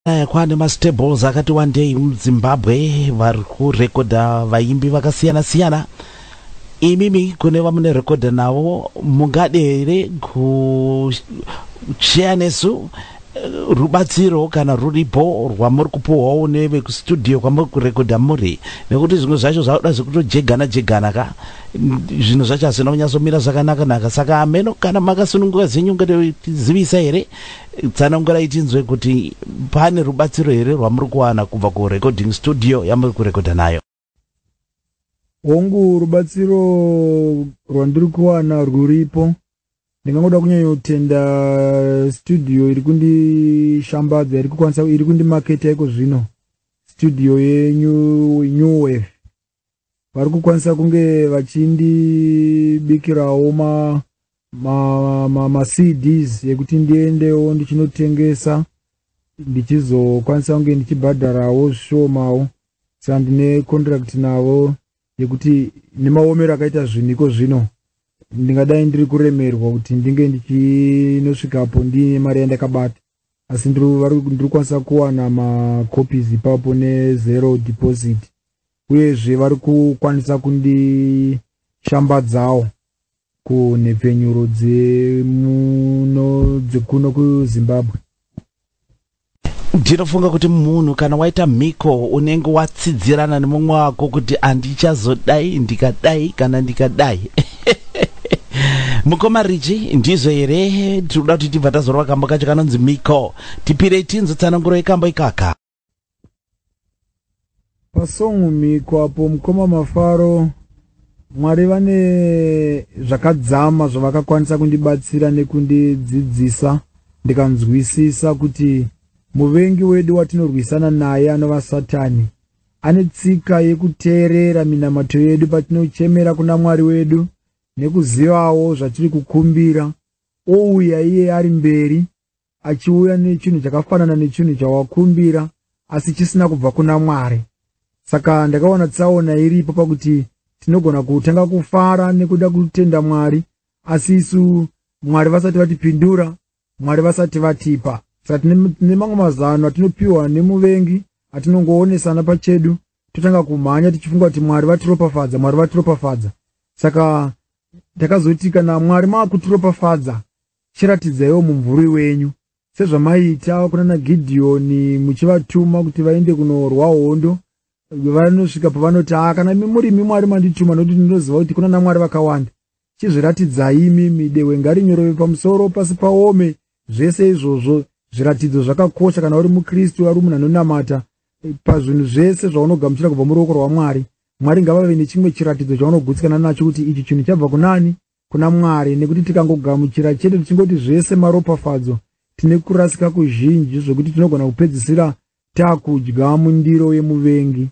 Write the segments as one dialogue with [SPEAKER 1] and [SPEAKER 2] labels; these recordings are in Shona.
[SPEAKER 1] Anaya kwane mastables akati wandei muZimbabwe vari kurekodha vaimbi vakasiyana siyana. Imimi kune vamune rekodha navo, mungade here kusheya nesu rubatsiro kana ruripo rwamuri kupuhwawo nevekustudio kwamuri kurekodha muri? Nekuti zvimwe zvacho zvakuda zvekutojegana jegana ka, zvinhu zvacho hazvina kunyatsomira zvakanaka naka. Saka ameno kana makasununguka zvenyu, ungatizivisa here, tsanangurai tinzwe kuti pane rubatsiro here rwamuri kuwana kubva kurecording studio yamuri kurekodha nayo?
[SPEAKER 2] Hongu, rubatsiro rwandiri kuwana rwuripo. Ndingangoda kunyanyotenda studio iri kundishambadza, iri kukwanisa, iri kundimaketa iko zvino, studio yenyu New Wave. Vari kukwanisa kunge vachindibikirawo maCDs ekuti ndiendewo ndichinotengesa, ndichizokwanisa kunge ndichibhadharawo zvishomawo. Saka ndine contract navo yekuti nemaomero akaita zvinhu iko zvino, ndingadai ndiri kuremerwa kuti ndinge ndichinosvikapo ndiine mari yandakabata, asi ndiri kukwanisa kuwana macopies ipapo nezero deposit. Uyezve vari kukwanisa kundishambadzawo kunhepfenyuro dzemuno, dzekuno kuZimbabwe.
[SPEAKER 1] Ndinofunga kuti munhu kana waita mhiko, unenge watsidzirana nemumwe wako kuti handichazodai ndikadai kana ndikadai. Mukoma Richi, ndizvo here? Tiri kuda kuti tibva tazorova kambo kacho kanonzi "Miko". Tipirei tinzo tsananguro yekambo ikaka.
[SPEAKER 2] Pasong "Miko" apo, mukoma Mafaro, Mwari vane zvakadzama zvavakakwanisa kundibatsira nekundidzidzisa, ndikanzwisisa kuti muvengi wedu watinorwisana naye, anova Satani, ane tsika yekuteerera minamato yedu patinochemera kuna Mwari wedu nekuzivawo zvatiri kukumbira, ouya iye ari mberi achiuya nechinhu chakafanana nechinhu chawakumbira, asi chisina kubva kuna Mwari. Saka ndakaona tsaona iripo pakuti tinogona kutanga kufara nekuda kutenda Mwari, asi isu Mwari vasati vatipindura, Mwari vasati vatipa. Saka tine mamwe mazano atinopiwa nemuvengi atinongoonesana pachedu, totanga kumhanya tichifunga kuti Mwari vatiropafadza, Mwari vatiropafadza. Saka takazoti kana Mwari maakutiropafadza, chiratidzaiwo mumvuri wenyu sezvamaiita kuna naGidhiyoni, muchivatuma kuti vaende kunorwa hondo. Vanosvika pavanoti, "Ha, kana imi murimi Mwari mandituma, nokuti ndinoziva kuti kuna naMwari vakawanda, chizviratidzai imimi." Dehwe ngarinyorove pamusoro, pasi paome, zvese izvozvo zviratidzo zvakakosha kana uri muKristu, ari munhu anonamata. Pazvinhu zvese zvaunogamuchira kubva muruoko rwaMwari, Mwari ngavave nechimwe chiratidzo chaunogutsikana nacho kuti ichi chinhu chabva kunani? Kuna Mwari. Nekuti tikangogamuchira chete tichingoti zvese maropafadzo, tine kurasika kuzhinji zvokuti tinogona kupedzisira taakudya mundiro yemuvengi.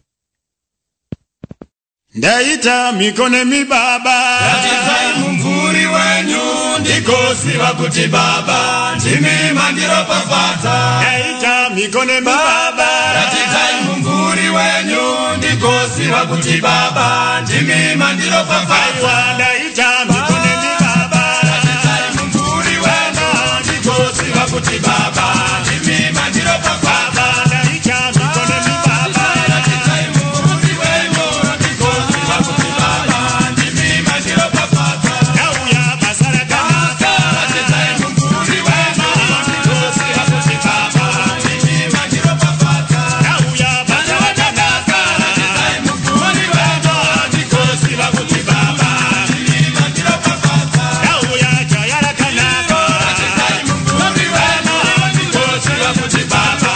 [SPEAKER 3] Ndaita mhiko nemi Baba.
[SPEAKER 4] Ratidzai mumvuri wenyu, ndigoziva kuti Baba ndimi mandiropafadza.
[SPEAKER 3] Ndaita mhiko nemi Baba.
[SPEAKER 4] Ratidzai mumvuri wenyu, ndigoziva kuti Baba ndimi mandiropafadza.
[SPEAKER 3] Aiwa, ndaita mhiko nemi Baba.
[SPEAKER 4] Ratidzai mumvuri wenyu, ndigoziva kuti Baba ndimi mandiropafadza.
[SPEAKER 3] Baba, ndaita mhiko nemi Baba.
[SPEAKER 4] Ratidzai mumvuri wenyu, ndigoziva kuti Baba ndimi mandiropafadza.
[SPEAKER 3] Ndauya basa rakanaka.
[SPEAKER 4] Ratidzai mumvuri wenyu, ndigoziva kuti Baba ndimi mandiropafadza.
[SPEAKER 3] Ndauya basa rakanaka.
[SPEAKER 4] Ratidzai mumvuri wenyu, ndigoziva kuti Baba ndimi mandiropafadza.
[SPEAKER 3] Ndauya jaya rakanaka.
[SPEAKER 4] Ratidzai mumvuri wenyu, ndigoziva kuti Baba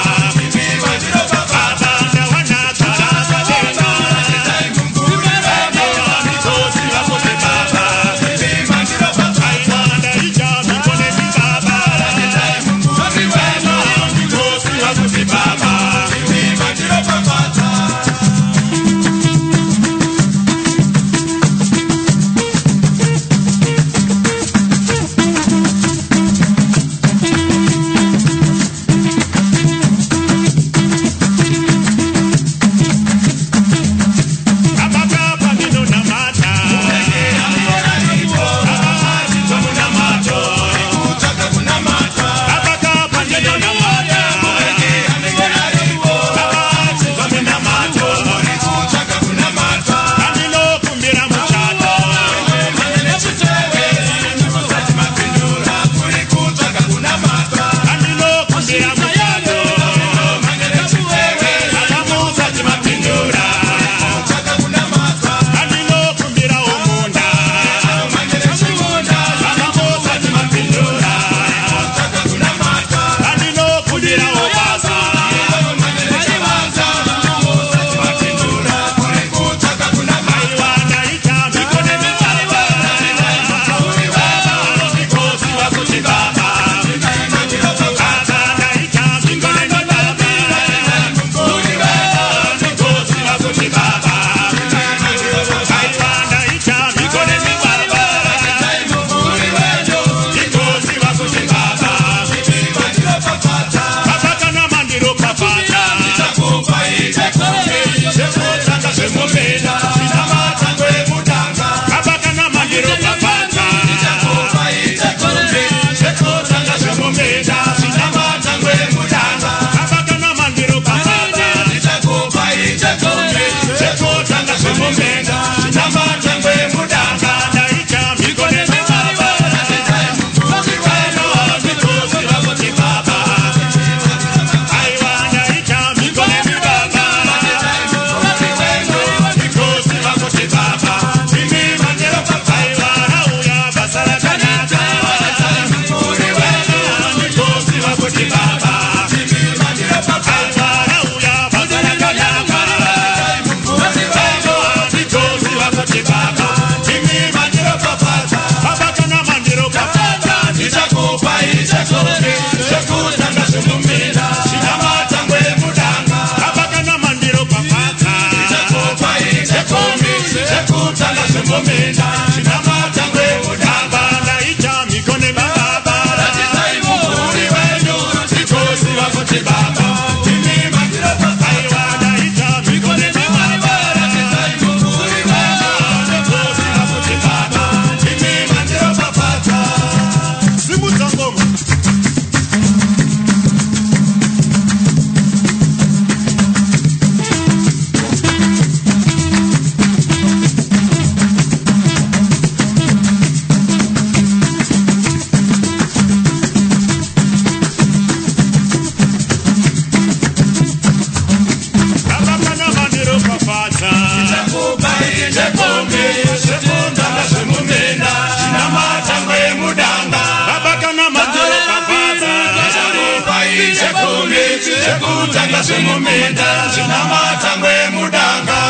[SPEAKER 4] Zvemumunda zvina matangwe mudanga.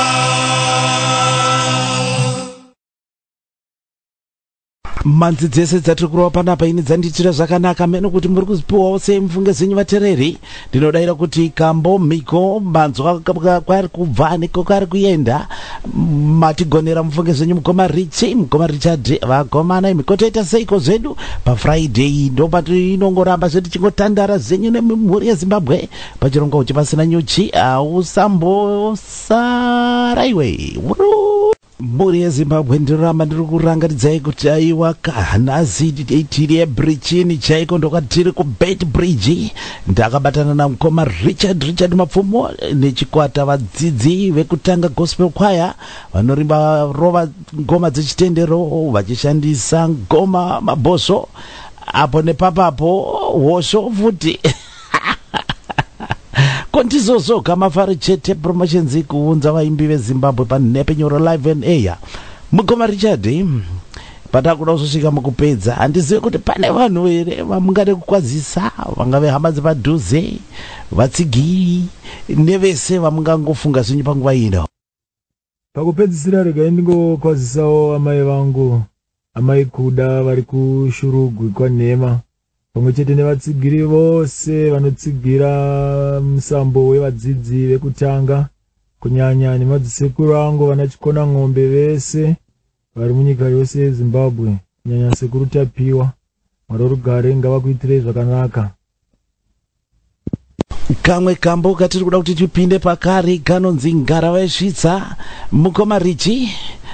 [SPEAKER 1] Manzi dzese dzatiri kurova panapa ini dzandiitira zvakanaka mene kuti muri kuzipiwawo sei mufunge zvenyu vatereri. Ndinodayira kuti kambo mhiko manzwa kwari kubva nekwari kuenda. Matigonera mufunge zvenyu mukoma Richi, mukoma Richard, vakomana imi kotoita seiko zvedu paFriday ndopatinongoramba zvedu tichingotandara zvenyu nemhuri yeZimbabwe pachirongwa uchi pasina nyuchi ausambosaraiwe. Mhuri yeZimbabwe, ndinoramba ndiri kurangaridzai kuti aiwa kanhasi tiri yebrichini chaiko, ndokwatiri kuBet Bridge. Ndakabatana namukoma Richard Mapfumo nechikwata vadzidzi vekutanga Gospel Choir vanorimba rova ngoma dzechitendero vachishandisa ngoma mabhosvo apo nepapapo hosho futi. Kondizozoka mafaro chete promotions kuunza vaimbi veZimbabwe panhepfenyuro live and air. Mukoma Richard, patakuda kuzosvika mukupedza, handizivi kuti pane vanhu here vamungade kukwazisa, vangave hama dzepadhuze, vatsigiri nevese vamungangofunga zvenyu panguva ino.
[SPEAKER 2] Pakupedzisira regai ndingokwazisawo amai vangu, amai Kuda vari kuShurugwi kwaNhema, pamwe chete nevatsigiri vose vanotsigira musambo wevadzidzi vekutanga, kunyanya nemadzisekuru angu vana Chikona Ng'ombe vese vari munyika yose yeZimbabwe, kunyanya sekuru Tapiwa. Mwari worugare ngavakuitirei zvakanaka.
[SPEAKER 1] Kamwe kambo katiri kuda kuti tipinde pakari kanonzi Ngarava yesvitsa. Mukoma Richi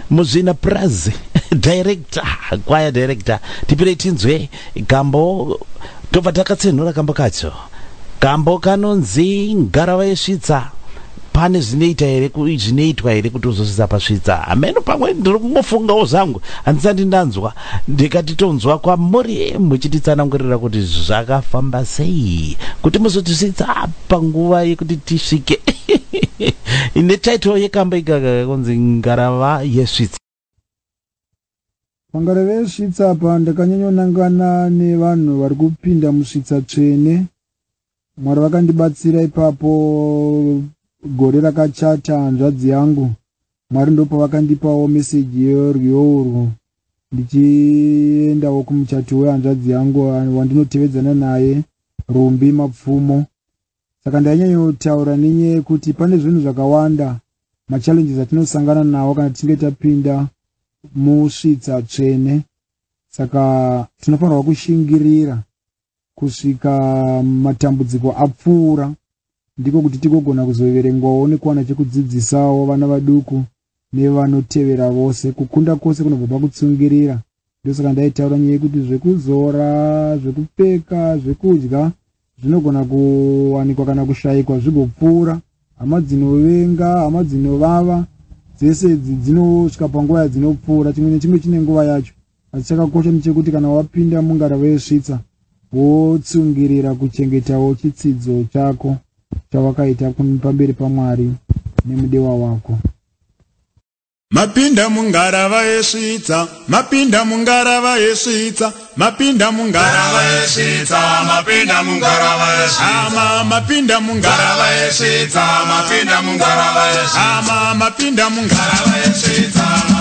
[SPEAKER 1] muzvina prazi director, choir director, tipirei tinzwe kambo, tobva takatsenhura kambo kacho. Kambo kanonzi Ngarava yesvitsa. Pane zvinoita here zvinoitwa here kuti uzosvitsa pasvitsa? Hameno, pamwe ndiri kungofungawo zvangu, handisati ndanzwa. Ndikati tonzwa kwamuri muchititsanangurira kuti zvakafamba sei kuti muzotisvitsa panguva yekuti tisvike netitle yekambo ikaka kunzi Ngarava yesvitsa.
[SPEAKER 2] Pangarava yesvitsa apa ndakanyanyonangana nevanhu vari kupinda musvitsa tsvene. Mwari vakandibatsira ipapo gore rakachata hanzvadzi yangu. Mwari ndopavakandipawo meseji yerwiyo urwu ndichiendawo kumuchato wehanzvadzi yangu wandinotevedzana naye, Rumbi Mapfumo. Saka ndainyanyotaura nenyaya yekuti pane zvinhu zvakawanda, machallenges atinosangana nawo kana tichinge tapinda musvitsa tsvene. Saka tinofanirwa kushingirira kusvika matambudziko apfuura, ndiko kuti tigogona kuzoverengwawo nekuwana chekudzidzisawo vana vaduku nevanotevera vose. Kukunda kwose kunobva pakutsungirira. Ndosaka ndaitaura nyaya yekuti zvekuzora, zvekupfeka, zvekudya zvinogona kuwanikwa kana kushayikwa zvigopfuura. Hama dzinovenga, hama dzinovava, dzese idzi dzinosvika panguva yadzinopfuura. Chimwe nechimwe chine nguva yacho, asi chakakosha ndechekuti kana wapinda mungarava yesvitsa, wotsungirira kuchengetawo chitsidzo chako chawakaita pamberi paMwari nemudewa wako.
[SPEAKER 4] Mapinda mungarava yesvitsa, mapinda mungarava yesvitsa, mapinda mungarava yesvitsa, mapinda mungarava yesvitsa, ama mapinda mungarava yesvitsa, mapinda mungarava yesvitsa, ama mapinda mungarava yesvitsa.